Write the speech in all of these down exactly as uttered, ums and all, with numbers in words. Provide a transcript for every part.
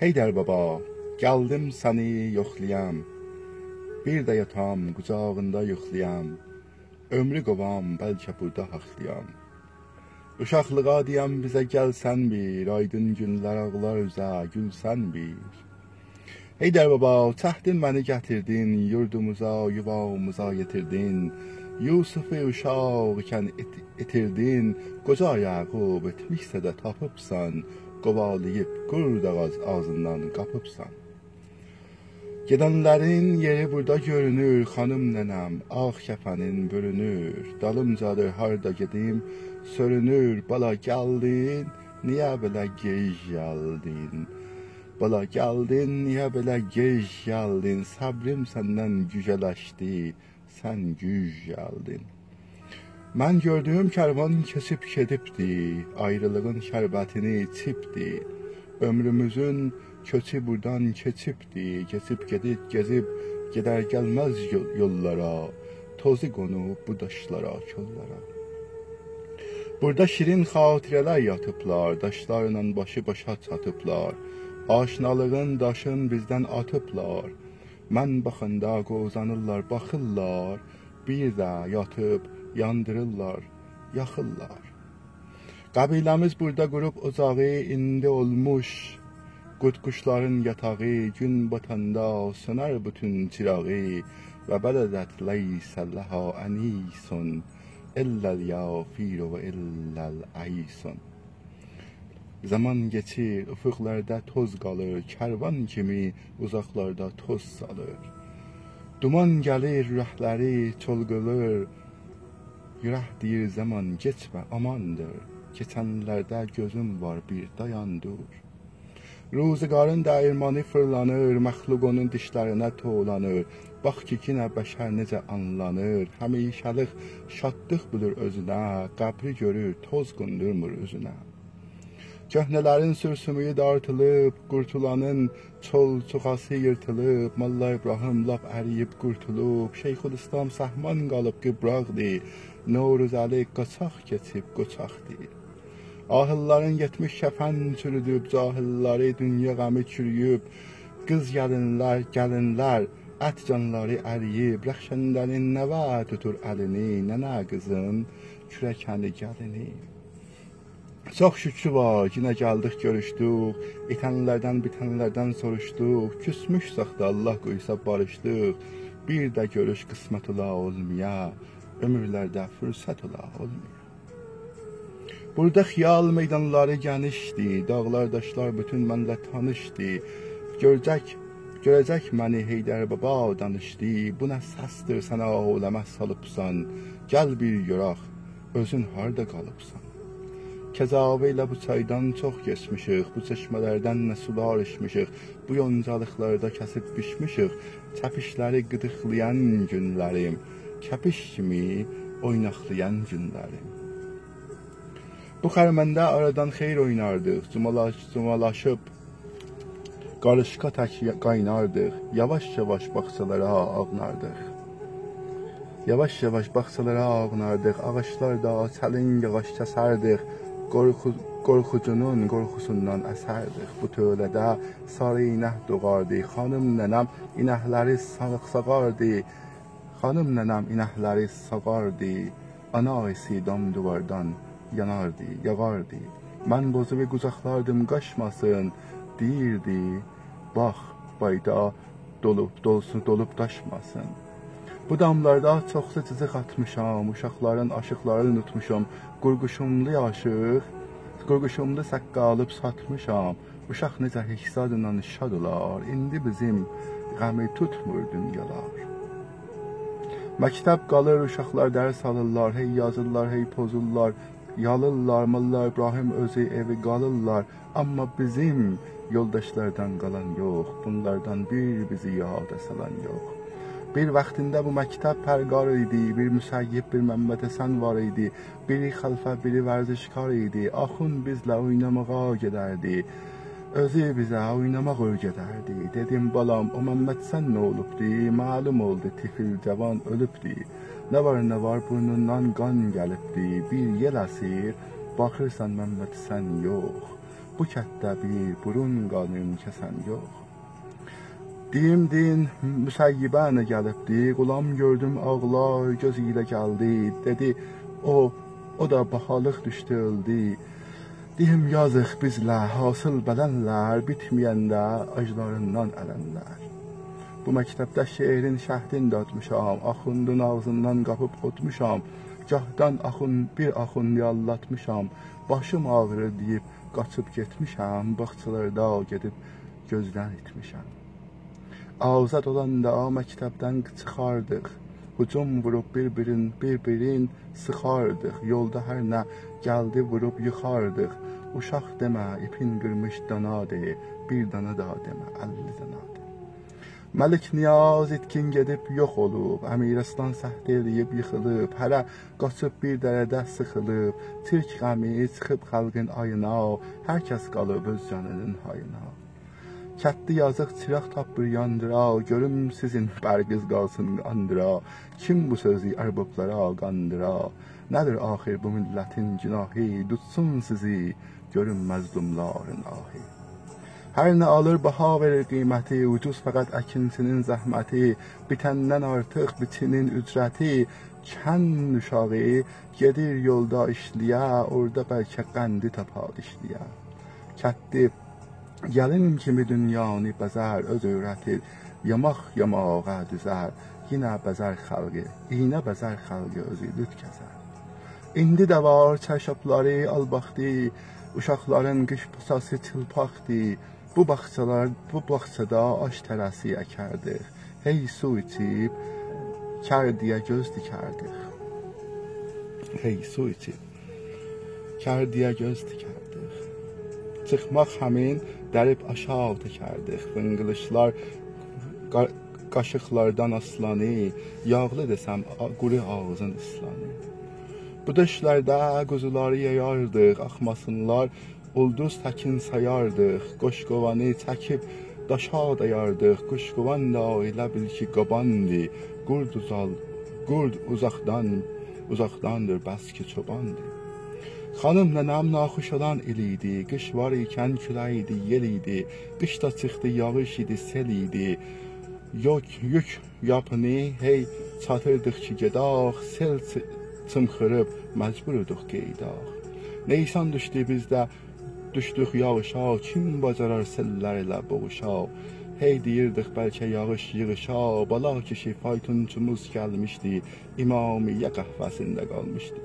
حیدر بابا، گلدیم سنی یوخلایام. بیر ده یاتام، قوجاغیندا یوخلایام. عؤمرو قووام، بلکه بوردا حاقلایام. اوشاقلیغا دئیم بیزه گلسن بیر، آیدین گونلر آغلار اوزه، گولسن بیر. حیدر بابا، چکدین منی گتیردین، یوردوموزا، یووامیزا یئتیردین. یوسفی اوشاق ایکن ایت-، ایتیردین، قوجا یعقوب ائتمیشسه ده تاپیبسان، قووالاییب قورد آغاج آغزیندان قاپیبسان. گئدنلرین یئری بوردا گؤرونور، خانیم ننه‌م، آغ کفنین بورونور. دالیمجادیر هاردا گئدیم، سؤرونور. بالا گلدین، نییه بئله گئج گلدین؟ بالا گلدین، نییه بئله گئج گلدین؟ صبریم سندن گوجلشدی، سن گوج گلدین. من گؤردویوم کروان کئچیب گئدیبدی، آیریلیغین شربتینی ایچیبدی. عؤمروموزون کؤچو بوردان کئچیبدی، کئچیب گئدیب، گئزیب، گئدر گلمز یول-، یوللارا، توزو قونوب بو داشلارا، کوللارا. بوردا شیرین خاطره‌لر یاتیبلار، داشلارلا باشی باشا چاتیبلار. آشنالیغین داشین بیزدن آتیبلار. من باخاندا قووزانیرلار، باخیرلار، بیر ده یاتیب یاندیریرلار، یاخیرلار. قبیله‌میز بوردا قوروب اوجاغی، ایندی اولموش قورد-قوشلارین یاتاغی. گون باتاندا سؤنر بوتون چیراغی. و بلدت لیس لها انیس الا الیافیر و الا العیس. زامان کئچیر، افقلرده توز قالیر، کروان کیمی اوزاقلاردا توز سالیر. دومان گلیر، اورکلری چولغالیر. اورک دئییر: «زامان، کئچمه، آماندیر. کئچنلرده گؤزوم وار، بیر دایان، دور.» روزگارین دییرمانی فیرلانیر، مخلوق اونون دیشلرینه توولانیر. باخ کی، یئنه بشر نئجه آنلانیر. همیشه‌لیک شادلیق بیلیر اؤزونه، قبری گؤرور، توز قوندورمور اوزونه. کؤهنه‌لرین سور-سومویو دارتیلیب، قورتولانین چول-چوخاسی ییرتیلیب، ملا ابراهیم لاپ ارییب قورتولوب، شیخ‌الاسلام سهمان قالیب، قیبراقدیر، نوروزعلی قاچاق کئچیب، قوچاقدیر. عاقیللارین یئتمیش کفن چورودوب، جاهیللری دونیا غمی چورویوب، قیز گلینلر، گلینلر، ات جانلاری ارییب، رخشنده‌نین نوه توتور الینی، ننه قیزین کوره‌کنی گلینی. چوخ شوکور وار، یئنه گلدیک، گؤروشدوک، ایتنلردن، بیتنلردن سوروشدوق، کوسموشسک ده، الله قویسا، باریشدیق. بیر ده گؤروش قسمت اولا اولمایا، عؤمورلرده فرصت اولا اولمایا. بوردا خیال میدانلاری گئنیشدی، داغلار، داشلار بوتون منله تانیشدی. گؤره‌جک، گؤره‌جک منی حیدر بابا، دانیشدی. بو نه سسدیر، سن عالمه سالیبسان؟ گل بیر گؤرک، اؤزون هاردا قالیبسان؟ کجاوه ایله بو چایدان چوخ کئچمیشیک، بو چشمه‌لردن نه سولار ایچمیشیک، بو یونجالیقلاردا کسیب بیچمیشیک، چپیشلری قیدیقلایان گونلریم، کپیش کیمی اویناقلایان گونلریم. بو خرمنده آرادان خیر اویناردیق، جومالاش-، جومالاشیب قاریشقا تک یا-، قایناردیق، یاواش-یاواش باغچالارا آغناردیق. یاواش-یاواش باغچالارا آغناردیق، آغاجلار دا چلینگ آغاج کسردیک، قورخو-، قورخوجونون قورخوسوندان اسردیک. بو تؤوله‌ده ساری اینک دوغاردی، خانیم ننه‌م اینکلری ساغ-، ساغاردی. خانیم ننه‌م اینکلری ساغاردی، آنا ایسی دام-دیواردان یاناردی، یاغاردی. من بوزووو قوجاقلاردیم، قاچماسین، دئییردی: «باخ، بایدا دولوب، دولسون، دولوب داشماسین.» بو داملاردا چوخلو جیجیق آتمیشام، اوشاقلارین آشیقلارینی اونوتموشام. قورقوشوملو آشیق، قورقوشوملو ساققالی ساتمیشام. اوشاق نئجه حیکسادلا شاد اولار، ایندی بیزیم غمی توتمور دونیالار. مکتب قالیر، اوشاقلار درس آلیرلار، هئی یازیرلار، هئی پوزورلار، یالیرلار، ملا ابراهیم اؤزو ائوی قالیرلار. آمما بیزیم یولداشلاردان قالان یوخ، بونلاردان بیر بیزی یادا سالان یوخ. بیر واختیندا بو مکتب پرگار ایدی، بیر مسیب، بیر ممدحسن وار ایدی. بیری خلفه، بیری ورزشکار ایدی. آخوند بیزله اویناماغا گئدردی. اؤزو بیزه اویناماق اؤیره‌دردی. دئدیم: «بالام، او ممدحسن نه اولوبدو؟» معلوم اولدو، طفل جاوان اؤلوبدو. نه وار، نه وار، بورنوندان قان گلیبدی. بیر یئل اسیر، باخیرسان، ممدحسن یوخ. بو کتده بیر بورون قانین کسن یوخ. دئییم، دئیین، مسیبه نه گلیبدی؟ غلام گؤردوم آغلار، گؤز ایله گلدی. دئدی، او، او دا باهالیق دوشدو، اؤلدو. دئییم، یازیق بیزله، حاصیل بلنلر، بیتمه‌ینده آجلاریندان اَلنلر. بو مکتبده شعرین شهدین دادمیشام، آخوندون آغزیندان قاپیب اودموشام، گاهدان آخون-، بیر آخوندی آللاتمیشام، باشیم آغریر دئییب قاچیب گئتمیشم، باغچالاردا گئدیب گؤزدن ایتمیشم. آزاد اولاندا مکتبدن چیخاردیق، هجوم ووروب بیر-بیرین، بیر-بیرین سیخاردیق، یولدا هر نه گلدی ووروب ییخاردیق. اوشاق دئمه، ایپین قیرمیش دانادیر، بیر دانا دا دئمه، اللی دانادیر. ملک نیاز ایتکین گئدیب یوخ اولوب، امیراسلان سهو ائله‌ییب ییخیلیب، هره قاچیب بیر دره‌ده سیخیلیب، تورک غمی چیخیب خالقین آیینا، هر کس قالیب اؤز جانینین هایینا. کتلی یازیق چیراق تاپمیر یاندیرا، گؤروم سیزین برقیز قالسین قاندیرا، کیم بو سؤزو اربابلارا قاندیرا؟ نه‌دیر آخر بو میللتین گوناهی، توتسون سیزی گؤروم مظلوملارین آهی. هر نه آلیر باها وئریر قیمتی، اوجوز فقط اکینچی‌نین زحمتی، بیتندن آرتیق بیچینین اجرتی. کند اوشاغی گئدیر یولدا ایشله‌یه، اورادا بلکه قندی تاپا دیشله‌یه. کتلی گلین کیمی دونیانی بزر، اؤز اؤیرتیر، یاماق یاماغا دوزر، یئنه بزر خالقی، ایینه بزر خالقی، اؤزو لوت گزر. ایندی ده وار چرشابلاری، آلباخدی، اوشاقلارین قیش پوساسی چیلپاقدی. بو باغچالار، بو باغچادا آش تره‌سی اکردیک، هئی سو ایچیب کردیه گؤز تیکردیک. هئی سو ایچیب کردیه گؤز تیکردیک. چیخماق همین دریب آشاغی تکردیک. فینقیلیشلار قا-، قاشیقلاردان آسلانی، یاغلی دئسم، آ-، قورو آغزین ایسلانی. بو دؤشلرده قوزولاری یایاردیق، آخماسینلار، اولدوز تکین سایاردیق. قوشقووانی چکیب داشا دایاردیق. قوشقووان دا ائله بیل کی قاباندی، قورد اوزال-، قورد اوزاقدان، اوزاقداندیر، بس کی چوباندی. خانیم ننه‌م ناخوش اولان ایل ایدی، قیش وار ایکن کولک ایدی، یئل ایدی، قیش دا چیخدی، یاغیش ایدی، سئل ایدی. یوک، یوک یاپینی هئی چاتیردیق کی گئداق، سئل چی-، چیمخیریب مجبور اولدوق قئییداق. نیسان دوشدو، بیز ده دوشدوک یاغیشا، کیم باجارار سئللر ایله بوغوشا؟ هئی دئییردیک بلکه یاغیش ییغیشا، بالا کیشی فایتونچوموز گلمیشدی، امامیه قهوه‌سینده قالمیشدی.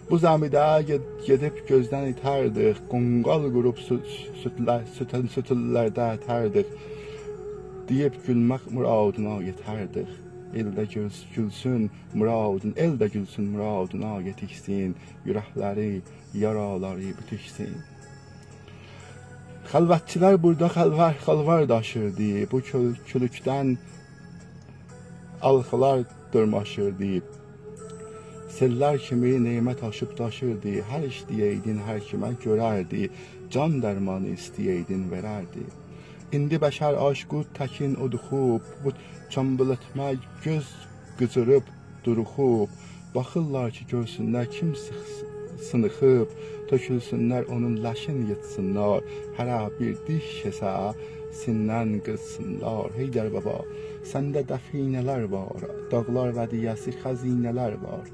بو زمیده گئد-، گئدیب گؤزدن ایتردیک، قونقال قوروب سو-، سوتله-، سوتون-، سوتونلرده اتردیک، دئییب گولمک مرادینا یئتردیک. ائل ده گول-، گولسون مرادین، ائل ده گولسون مرادینا یئتیشسین، اورکلری، یارالاری بیتیشسین. خلوتچیلر بورادا خلوار، خالوار داشیردی، بو کول-، کولوکدن آلخیلار دیرماشیردی. سئللر کیمی نعمت آشیب داشیردی، هر ایش دئیه‌یدین هر کیمه گؤرردی، جان درمانی ایسته‌یه‌یدین وئرردی. ایندی بشر آش قورد تکین اودوخوب، بو چامبیلاتما گؤز قیجیریب دوروخوب. باخیرلار کی گؤرسونلر کیم سیخ-، سینیخیب، تؤکولسونلر اونون لشین ییرتسینلار، هره بیر دیش کسه سینندن قیرسینلار. حیدر بابا، سنده دفینه‌لر وار، داغلار ودیعه‌سی خزینه‌لر وار.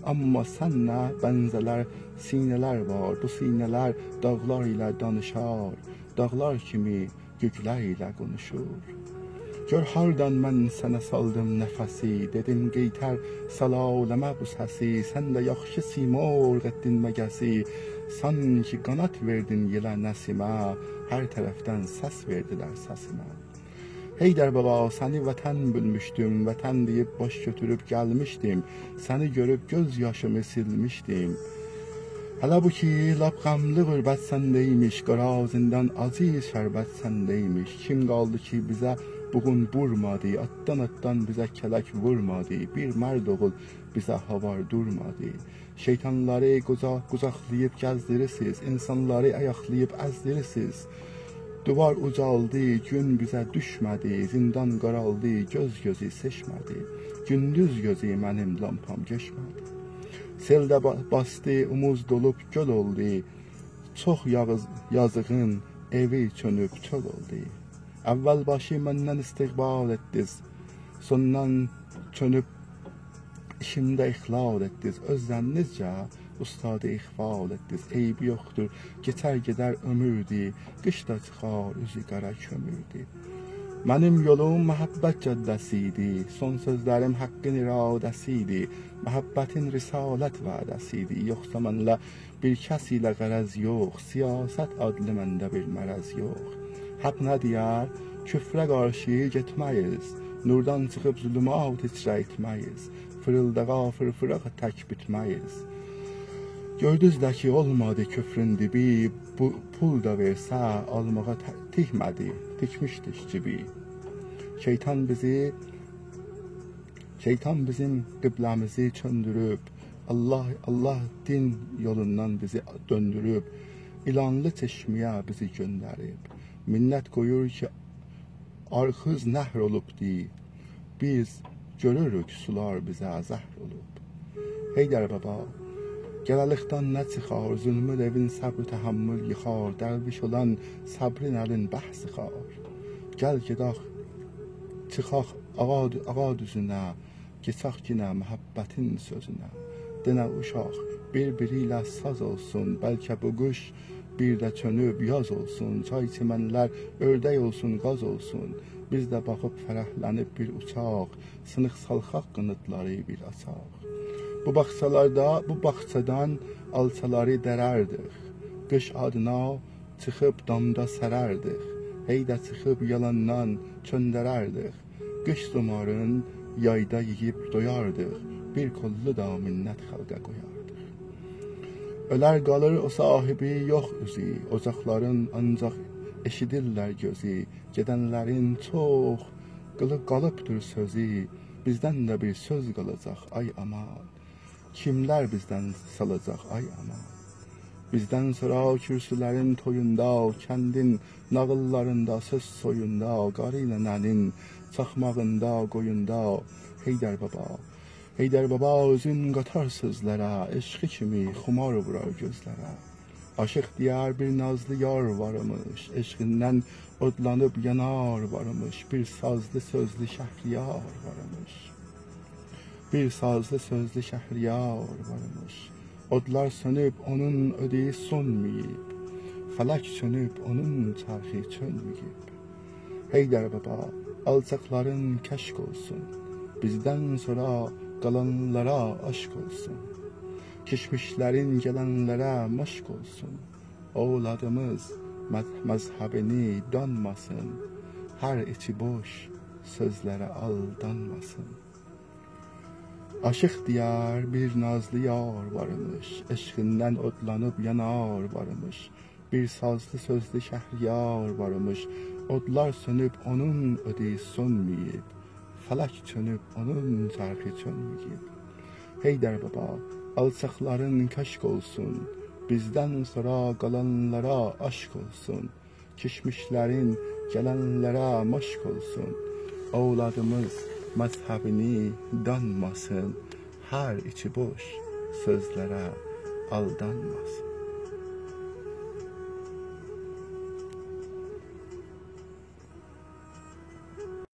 آمما سنده بنزه‌لر سینه‌لر وار، بو سینه‌لر داغلار ایله دانیشار، داغلار کیمی گؤکلر ایله قونوشور. گؤر هاردان من سنه سالدیم نفسی، دئدیم قئیتر سال عالمه بو سسی، سن ده یاخشی سیمرغ ائتدین مگسی، سانکی قاناد وئردین یئله نسیمه، هر طرفدن سس وئردیلر سسیمه. حیدر بابا، سنی وطن بیلمیشدیم، وطن دئییب باش گؤتوروب گلمیشدیم، سنی گؤروب گؤز یاشیمی سیلمیشدیم. هله بو کی لاپ غملی غربت سنده ایمیش، قارا آغزیندان آجی شربت سنده ایمیش. کیم قالدی کی بیزه بوغون بورمادی، آتدان-آتدان بیزه کلک وورمادی، بیر مرد اوغول بیزه هاوار دورمادی. شیطانلاری قوجا-، قوجاقلاییب گزدیریرسیز، اینسانلاری آیاقلاییب ازدیریرسیز. دیوار اوجالدی، گون بیزه دوشمه‌دی، زیندان قارالدی، گؤز گؤزو سئچمه‌دی. گوندوز گؤزو منیم لامپام گؤچمه‌دی. سئل ده با-، باسدی، اوموز دولوب گؤل اولدو. چوخ یاغیز-، یازیغین ائوی چؤنوب چؤل اولدو. اول باشی مندن استقبال ائتدیز، سوندان چؤنوب ایشیمده اخلال ائتدیز. اؤز ظنینیزجه اوستادی اغفال ائتدیز. عیبی یوخدور، کئچر گئدر عؤموردو، قیش دا چیخار، اوزو قارا کؤموردو. منیم یولوم محبت جاده‌سی ایدی، سون سؤزلریم حقین اراده‌سی ایدی، محبتین رسالت وعده‌سی ایدی. یوخسا منله بیر کس ایله غرض یوخ، سیاست آدلی منده بیر مرض یوخ. حق نه دئیر؟ کفره قارشی گئتمه‌ییز، نوردان چیخیب ظلمات ایچره ایتمه‌ییز، فیریلداغا فیرفیراغا تک بیتمه‌ییز. گؤردونوز ده کی، اولمادی کفرون دیبی، بو پول دا وئرسه، آلماغا ت-، تیکمه‌دی، تیکمیشدیک جیبی. شیطان بیزی، شیطان بیزیم قبله‌میزی چؤندوروب، الله، الله دین یولوندان بیزی دؤندوروب، ایلانلی چشمه‌یه بیزی گؤندریب. ملت قویور کی، آرخیز نهر اولوبدی، بیز گؤروروک سولار بیزه زهر اولوب. حیدر بابا، گله‌لیکدن نه چیخار؟ ظلمو دئوین صبر و تحمل ییخار، درویش اولان صبرین الین به سیخار. گل گئدک، چیخاق آغا، آغا دوزونه، کئچک یئنه محبتین سؤزونه. دئنه اوشاق بیر-بیری ایله ساز اولسون، بلکه بو قیش بیر ده چؤنوب یاز اولسون، چای چمنلر اؤردک اولسون، قاز اولسون. بیز ده باخیب فرحلنیب بیر اوچاق، سینیق سالخاق قانادلاری بیر آچاق. بو باغچالاردا، بو باغچادان آلچالاری درردیک، قیش آدینا چیخیب دامدا سرردیک، هئی ده چیخیب یالاندان چؤندرردیک. قیش زومارین یایدا یئییب دویاردیق، بیر کوللو دا ملت خالقا قویاردیق. اؤلر قالیر او صاحیبی یوخ اوزو، اوجاقلارین آنجاق ائشیدیرلر گؤزو، گئدنلرین چوخ قیلی قالیبدیر سؤزو، بیزدن ده بیر سؤز قالاجاق، آی آمان. کیملر بیزدن سالاجاق، آی آمان؟ بیزدن سونرا کورسولرین تویوندا، کندین ناغیللاریندا، سؤز سویوندا، قاری ننه‌نین چاخماغیندا، قویوندا، حیدر بابا. حیدر بابا اؤزون قاتار سؤزلره، عشقی کیمی خومار وورار گؤزلره. عاشیق دئیر بیر نازلی یار وارمیش، عشقیندن اودلانیب یانار وارمیش، بیر سازلی سؤزلو شهریار وارمیش. بیر سازلی سؤزلو شهریار وارمیش. اودلار سؤنوب اونون اؤدویو سؤنمه‌ییب، فلک چؤنوب اونون چرخی چؤنمه‌ییب. حیدر بابا، آلچاقلارین کشک اولسون، بیزدن سونرا قالانلارا آشق اولسون. کئچمیشلرین گلنلره مشق اولسون. اولادیمیز مذ-، مذهبینی دانماسین، هر ایچی بوش سؤزلره آلدانماسین. عاشیق دئیر بیر نازلی یار وارمیش، عشقیندن اودلانیب یانار وارمیش، بیر سازلی سؤزلو شهریار وارمیش، اودلار سؤنوب اونون اؤدویو سؤنمه‌ییب، فلک چؤنوب اونون چرخی چؤنمه‌ییب. حیدر بابا، آلچاقلارین کشک اولسون، بیزدن سونرا قالانلارا آشق اولسون. کئچمیشلرین گلنلره مشق اولسون. اولادیمیز مذهبینی دانماسین، هر ایچی بوش سؤزلره آلدانماسین.